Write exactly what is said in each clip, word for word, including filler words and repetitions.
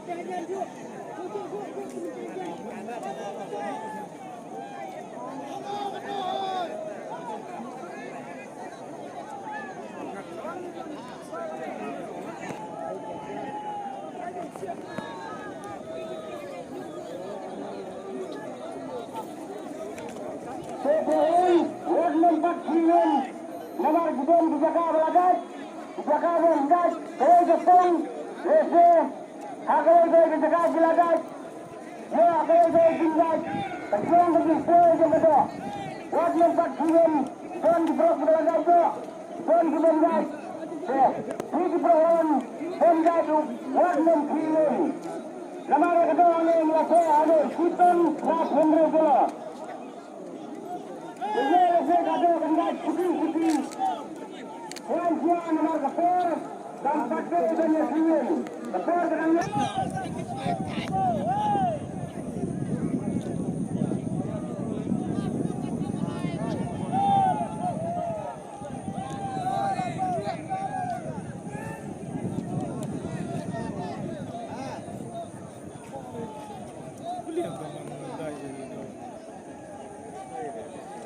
Te phi oi, wat nym pat khih ïing, namar ki don ki jaka ba la dait, ki jaka ba la dait, te ka poi, lehse, ha kawei kawei ka jaka ki la dait, ïa kawei kawei ki dait, ka jong ka jingpoi jong ka doh. Wat nym pat khih ïing, don ki brok ki ba la dait doh. Don ki ban dait. Te, phi ki briew ban dait u, wat nym khih ïing. Namar ka doh hangne la poi hangne, shitom phra hynriew dollar. Te ïa lehse ka doh kan dait shuki shuki. Wan jia namar ka por, dang pat dei ban ïa khih ïing. Ka por ka dang ïa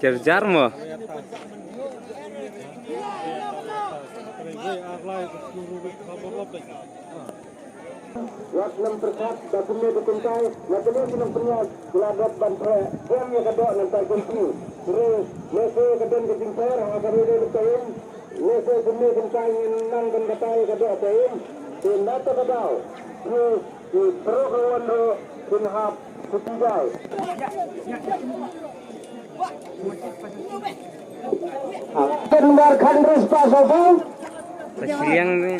Jar jar mo. Wat nym pyrkhat ba kumne ba kumtai, na kane ki nongpynïaid ki la dep ban phet. Kem ïa ka doh nangta kem ki. Hynrei lehse ka don ka jingpher ha kane ka taïew. Lehse kumne kumtai ngin nang ban batai ka doh taïew. Te nangta ka daw. Ki, ki briew ka wan ruh kin hap shuki jai. Kan bar khan rus pa sobu. Ka shiliang ni.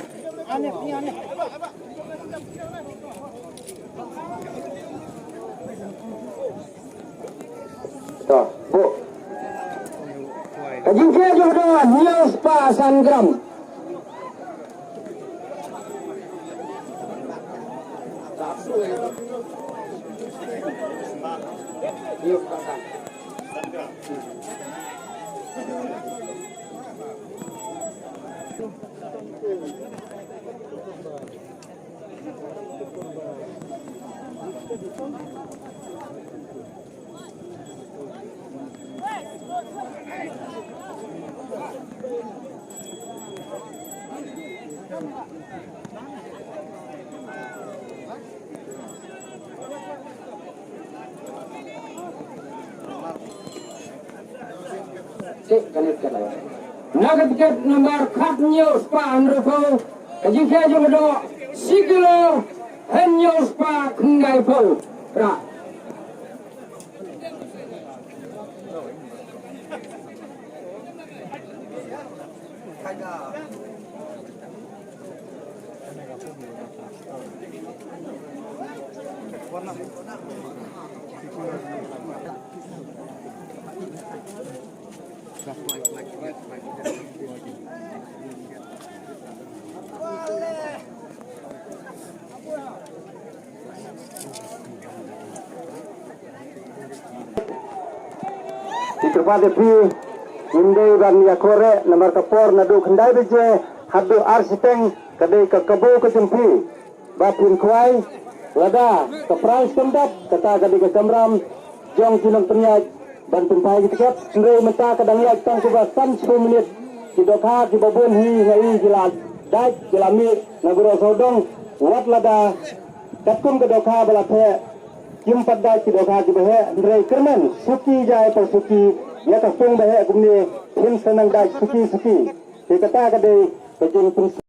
To, bu. Ka jingkhia jong ka doh hynñiew spah san gram. Cek kali kali. Na ka tiket number khat hynñiew spah hynriewphew, ka jingkhia jong ka doh shi kilo hynñiew spah khyndaiphew. Pra. Ki kyrpad ïa phi, ngim dei ban ïa khore namar ka por naduh khyndai baje haduh ar shiteng ka dei ka kabu ka jong phi. Ba phin khwai, lada ka prize kam dap, kata ka dei ka kamram jong ki nongpynïaid ban pynphai ki tiket. Hynrei mynta ka dang ïaid tang kumba san shiphew minit. Ki dohkha kiba bun hi nga i ki la dait, ki la mih na baroh sawdong. Wat lada katkum ka dohkha ba la theh kim pat dait ki dohkha kiba heh, hynrei kyrmen suki jai pa suki, ïa ka sung ba heh kumne phin sa nang dait suki suki. Te kata ka dei ka jingpyn